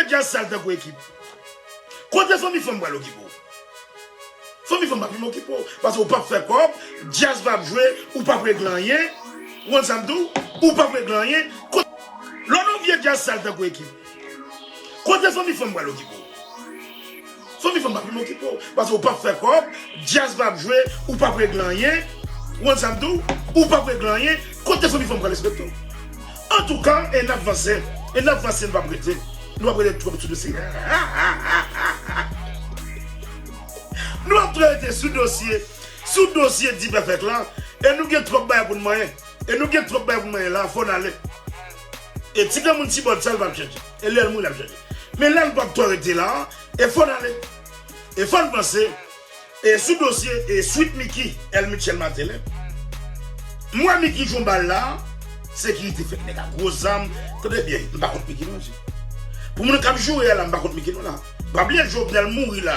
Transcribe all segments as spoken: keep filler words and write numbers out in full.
Djaz sal tankou ekip. Kote fanmi fanm pral okipe w? Fanmi fanm p ap janm okipe w. Paske w p ap fè kòb, djaz p ap jwe, ou p ap regle anyen. Ou konn sa m di w? Ou p ap regle anyen. Kote, lè w nan vye djaz sal tankou ekip. Kote fanmi fanm pral okipe w? Fanmi fanm p ap janm okipe w. Paske w p ap fè kòb, djaz p ap jwe, ou p ap regle anyen. Ou konn sa m di w? Ou p ap regle anyen. Kote fanmi fanm pral respekte w? Antouka, e n ap vanse. E n ap vanse, n p ap rete. Nou p ap rete twòp sou dosye. Nou p ap twòp rete sou dosye. Sou dosye Dipèfèk la. E nou gen twòp bagay pou n manyen. E nou gen twòp bagay pou n manyen la, fò n ale. E ti granmoun Tibòd sa, l p ap chanje. E lè l mouri, l ap chanje. Men la, n p ap twòp rete la. E fò n ale. E fò n vanse. E sou dosye e Sweet Micky, El Mitchell Martelly. M wè Micky jwe yon bal la, sekirite fèk nèg a gwo zam. Tande byen, m pa kont Micky non, mesye. Pou moun k ap joure a la, m pa kont Micky non la. Pa bliye Jovenel mouri la.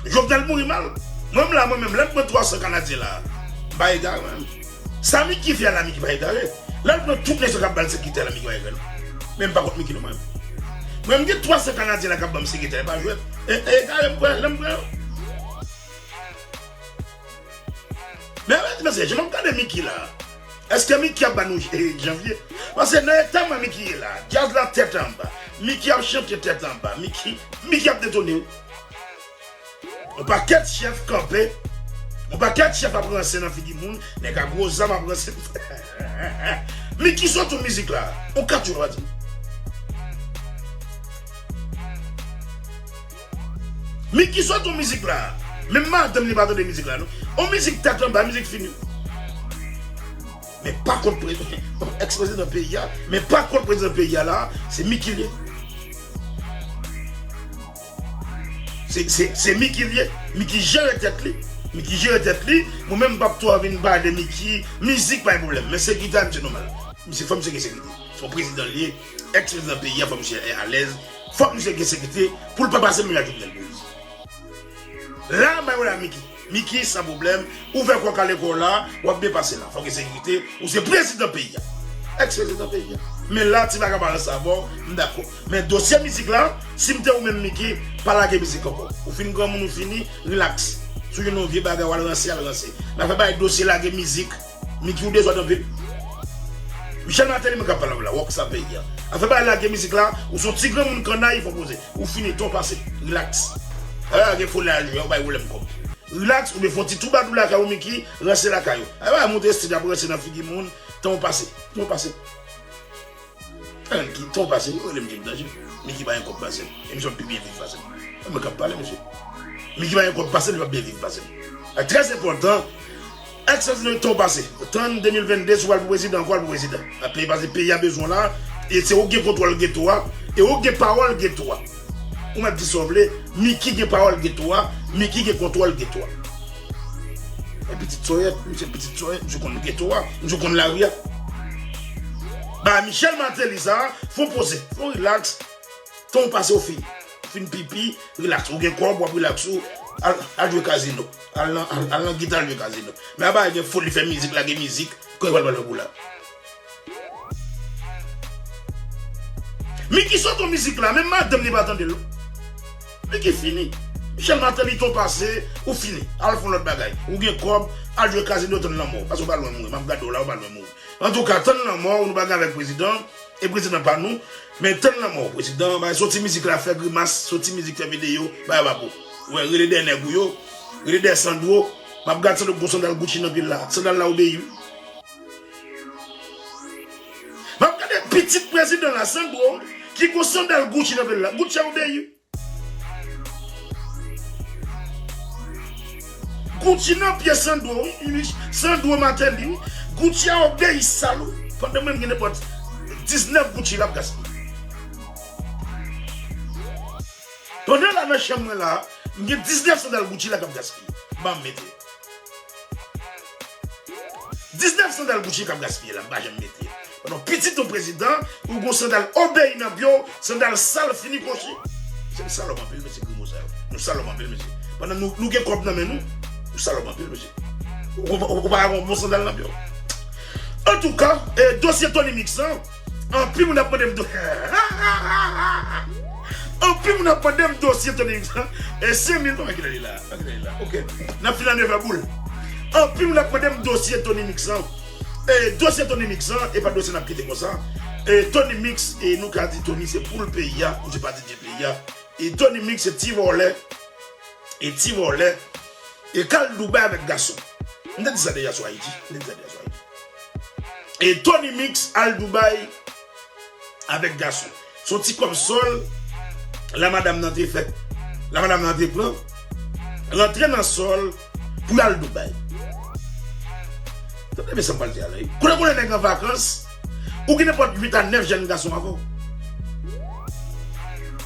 Jovenel mouri mal. Mwen m la, mwen menm, lè m pran twa san Kanadyen la, m pa egare mwen menm. Sa Micky fè a la, Micky pa egare. Lè l pran tout nèg sa k ap ba l sekirite a la, Micky pa egare non. Men m pa kont Micky non mwen. Mwen m gen twa san Kanadyen la k ap ban m sekirite a, e pa jwèt. E, e egare m pran, lè m pran yo. Men, men, men, jan m ap gade Micky la. Èske Micky ap ba nou janvye? Paske nan eta mwen Micky ye la, djaz la tèt anba. Micky ap chante tèt anba. Micky, Micky ap detone wi. Yon pakèt chèf kanpe. Yon pakèt chèf ap ranse nan figi moun. Nèg a gwo zam ap ranse. Micky sot yon mizik la. Yon kat jou la pa di. Micky sot yon mizik la. Menm madanm li pa tande mizik la non. Yon mizik tèt anba, mizik fini. Men pa kont pre-, èks prezidan peyi a. Men pa kont prezidan peyi a la, se Micky l ye. Se, se, se Micky l ye. Micky jere tèt li. Micky jere tèt li. Mwen menm m p ap twò vin pale de Micky. Mizik pa yon pwoblèm. Men sekirite a misye nòmal. Misye fò misye gen sekirite. Se yon prezidan l ye. Èks prezidan peyi a, fò misye alèz. Fòk misye gen sekirite pou l pa pase menm jan Jovenel Moïse. La, bay w la, Micky. Micky, san pwoblèm, ouvè kò w, kale kò w la, w ap byen pase la. Fòk gen sekirite, ou se prezidan peyi a. Èks prezidan peyi a. Men la, ti bagay pa ranse avè w, m dakò. Men dosye mizik la, si m te ou menm, Micky, pa lage mizik ankò. Ou fin granmoun, ou fini, rilaks. Si w jwenn yon vye bagay, w al ranse, al ranse. Men afè bay dosye lage mizik, Micky, ou dezòd anpil. Michel Martelly, mwen k ap pale avè w la, wòk sa peyi a. Afè bay lage mizik la, ou se yon ti granmoun kannay, fò poze. Ou fini, tan w pase. Rilaks. Alò, gen foli al jwe, ou bay pwoblèm kòb. Rilaks, oubyen fè yon ti twoubadou lakay ou, Micky, ranse lakay ou. Alò, monte estid ap ranse nan figi moun, tan w pase. Tan w pase. Ann ki tan w pase, yo rele m Jim Danje. Micky pa gen kòb pase m. E misye p ap pi byen viv pase m. E mwen k ap pale, mesye. Micky pa gen kòb pase m, li p ap byen viv pase m. Sa trè enpòtan. Èks prezidan, tan w pase. Tann de mil vennde, si w pral pou prezidan ankò, w al pou prezidan. Nan peyi, paske peyi a bezwen w la, e se ou gen kontwòl geto a, e ou gen pawòl geto a. Ou mèt di sa w vle, Micky gen pawòl geto a, Micky gen kontwòl geto a. E pitit Soyèt, misye pitit Soyèt, misye konn geto a, misye konn lari a. Ba Michel Martelly sa, fè w poze, fè w rilaks. Tan w pase, w fini. Fin pipi, rilaks. Ou gen kòb, w ap rilaks ou. Al, al jwe kazino. Al nan, al, al nan gita, al jwe kazino. Men apa gen foli fè mizik, lage mizik, kòman w pral pale pou la? Micky sot yon mizik la, menm madanm li pa tande l. Micky fini. Michel Martelly, tan w pase, ou fini. Al fè yon lòt bagay. Ou gen kòb, al jwe kazino, tann lanmò w. Paske w pa lwen mouri. M ap gade w la, ou pa lwen mouri. Antouka, tann lanmò w, nou pa gen avèk prezidan. E prezidan pa nou, men tann lanmò w. Prezidan, bay soti mizik la, fè grimas, soti mizik, fè videyo, bay pa pou. Ou wè, rele dèyè nèg ou yo, rele dèyè Sandro. M ap gade Sandro gon sandal Gucci nan pye l la. Sandal la obeyi wi. M ap gade pitit prezidan la, Sandro, ki gon sandal Gucci nan pye l la. Gucci a obeyi wi. Gucci nan pye Sandro, wi, Sandro Martelly, wi. Gucci a obeyi sal, wi. Pandan mwen, m gen nenpòt diznèf Gucci l ap gaspiye. Pandan la nan chanm mwen la, m gen diznèf sandal Gucci la k ap gaspiye. Ban m mete. Diznèf sandal Gucci k ap gaspiye la, m pa janm mete. Pandan w pitit yon prezidan, ou gon sandal obeyi nan pye w, sandal sal fini kwochi. Mesye, nou salòp anpil, mesye, grimo sa yo. Nou salòp anpil, mesye. Pandan nou, nou gen kòb nan men nou, nou salòp anpil, mesye. Ou, ou, ou pa gen yon bon sandal nan pye w. Antouka, e, dosye Tony Mix lan, anpil moun ap mande m tou. N ap mande m dosye Tony Mix lan. E senk mil, pa kite li la. Pa kite li la. Ok. N ap fin an nèf è boul. Anpil moun ap mande m dosye Tony Mix lan. E dosye Tony Mix lan, e pa dosye n ap kite konsa. E Tony Mix, e nou ka di Tony se poul peyi a, ou se pa D J peyi a. E Tony Mix se ti vòlè. E ti vòlè. E k al Dubai avèk gason. M te di sa deja sou Ayiti. M te di sa deja sou Ayiti. E Tony Mix al Dubai avèk gason. Se yon ti kòb sòl, la madanm nan te fè, la madanm nan te pran, rantre nan sòl pou y al Dubai. Tande byen sa m pral di a la, wi. Kote konnen nèg an vakans, ou gen nenpòt uit a nèf jèn gason avè w.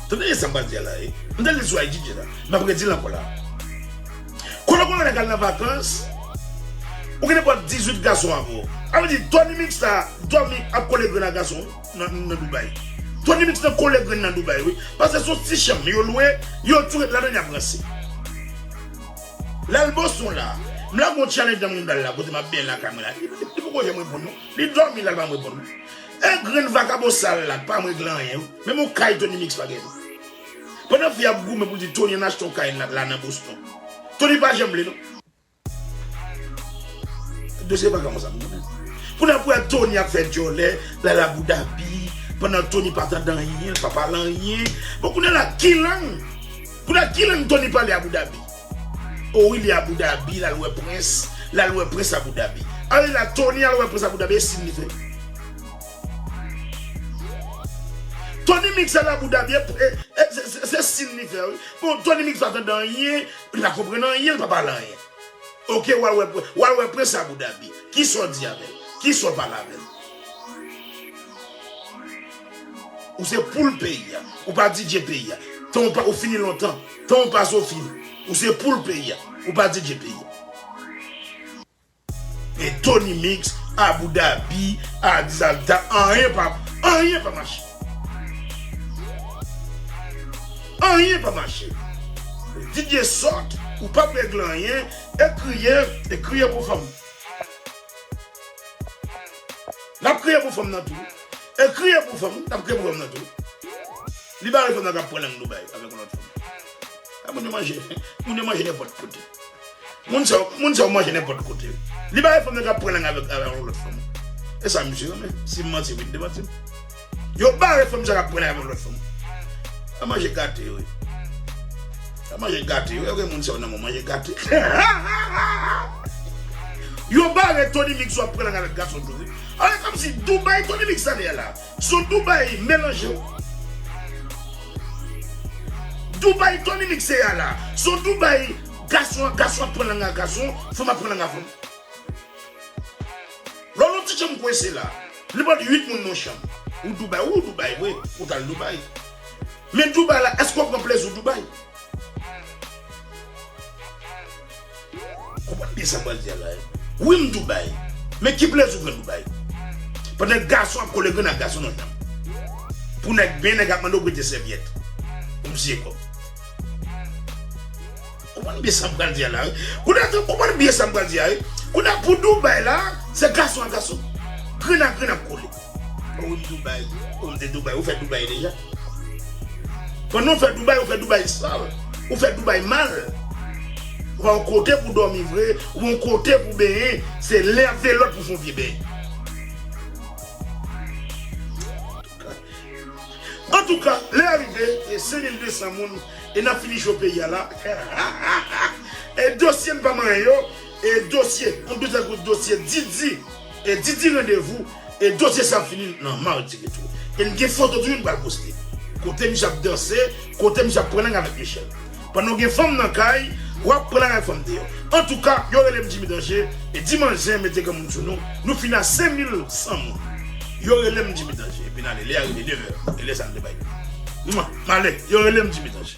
Tande byen sa m pral di a la, wi. M te di l sou I G deja, m ap redi l ankò la. Kote konnen nèg al nan vakans, ou gen nenpòt dizuit gason avè w. Sa vle di, Tony Mix la, dòmi ap kole grenn a gason nan, nan Dubai. Tony Mix nan kole grenn nan Dubai, wi. Paske se yon ti chanm yo lwe, yo tou ret ladan y ap ranse. Lal Boston la, m lage yon challenge nan moun dal la, kote m ap benyen lakay mwen la. Li, li, li poko janm reponn non. Li dòmi la, l pa janm reponn non. E grenn vakabon sal la, pa janm regle anyen, wi. Menm yon kay Tony Mix pa gen non. Pandan fi ap goumen pou l di Tony ann achte yon kay la, la nan Boston. Tony pa janm vle non. Dosye pa kòmanse ap mounen. Kounye a pou wè Tony ap fè djòlè, l al Abu Dhabi, pandan Tony pa tande anyen, l pa pale anyen. Bon, kounye a la, ki lang? Kounye a, ki lang Tony pale Abu Dhabi? O wi, li Abu Dhabi, l al wè prens, l al wè prens Abu Dhabi. A wi, la, Tony al wè prens Abu Dhabi, e siy li fè. Tony Mix al Abu Dhabi, e, e, e, se, se, se siy li fè, wi. Bon, Tony Mix pa tande anyen, li pa konprann anyen, li pa pale anyen. Ok, w al wè, w al wè prens Abu Dhabi. Kisa w di avè l? Kisa w pale avè l? Ou se poul peyi a. Ou pa D J peyi a. Tan w pa, ou fini lontan. Tan w pase, ou fini. Ou se poul peyi a. Ou pa D J peyi a. E Tony Mix, Abu Dhabi, Addis Ababa, anyen pa, anyen pa mache. Anyen pa mache. D J sòt, ou p ap regle anyen, e kriye, e kriye pou fanm. N ap kriye pou fanm nan tou. E kriye pou fanm, n ap kriye pou fanm nan tou. Li bare fanm nan k ap pran lang Dubai avèk yon lòt fanm. A, moun yo manje, moun yo manje nenpòt kote. Moun sa yo, moun sa yo manje nenpòt kote. Li bare fanm nan k ap pran lang avèk, avèk yon lòt fanm. E sa misye renmen. Si m manti, wi, m te manti. Yo bare fanm sa k ap pran lang avèk yon lòt fanm. A manje gate, wi. A manje gate, wi. Yo gen moun sa yo nan manje gate. Yo bare Tony Mix w ap pran lang avèk gason tou, wi. A, e kòmsi Dubai Tony Mix ale a la. Se yon Dubai melanje, wi. Dubai Tony Mix ye a la. Se yon Dubai gason, gason ap pran lang a gason, fanm ap pran lang a fanm. Lè w nan ti chanm kwense la, nenpòt uit moun nan yon chanm. Ou Dubai, ou Dubai vre, ou t al Dubai. Men Dubai la, èske w pran plezi w Dubai? Konprann byen sa m pral di a la, wi. Wi, m Dubai. Men ki plezi w pran Dubai? Pandan gason ap kole grenn ak gason nan chanm. Pou nèg benyen, nèg ap mande w prete sèvyèt. Ou m siye kòb. Konprann byen sa m pral di a la, wi. Kounye a, konprann byen sa m pral di a, wi. Kounye a, pou Dubai la, se gason ak gason. Grenn ak grenn ap kole. O, wi, m Dubai. O, m te Dubai. Ou fè Dubai deja? Pandan w fè Dubai, ou fè Dubai sal. Ou fè Dubai mal. Ou pa yon kote pou dòmi vre, ou pa yon kote pou benyen. Se len avè lòt pou fè yon vye benyen. Antouka, lè a rive, e senk mil de san moun, e n ap fini cho peyi a la. E dosye n pa manyen yo, e dosye, yon dosye tankou dosye Didi, e Didi Randevou, e dosye sa ap fini nan madi retou. E n gen foto tou, n pral poste. Kote misye ap danse, kote misye ap pran lang avèk Michel. Pandan w gen fanm nan kay, w ap pran lang avèk fanm deyò. Antouka, yo rele m Jimmy Danger, e dimanch zen mete granmoun sou nou, nou fin a senk mil san moun. Yo rele m Jimmy Danger, epi n ale, lè a rive nevè, e lè sa n te bay. Mwa, m ale, yo rele m Jimmy Danger.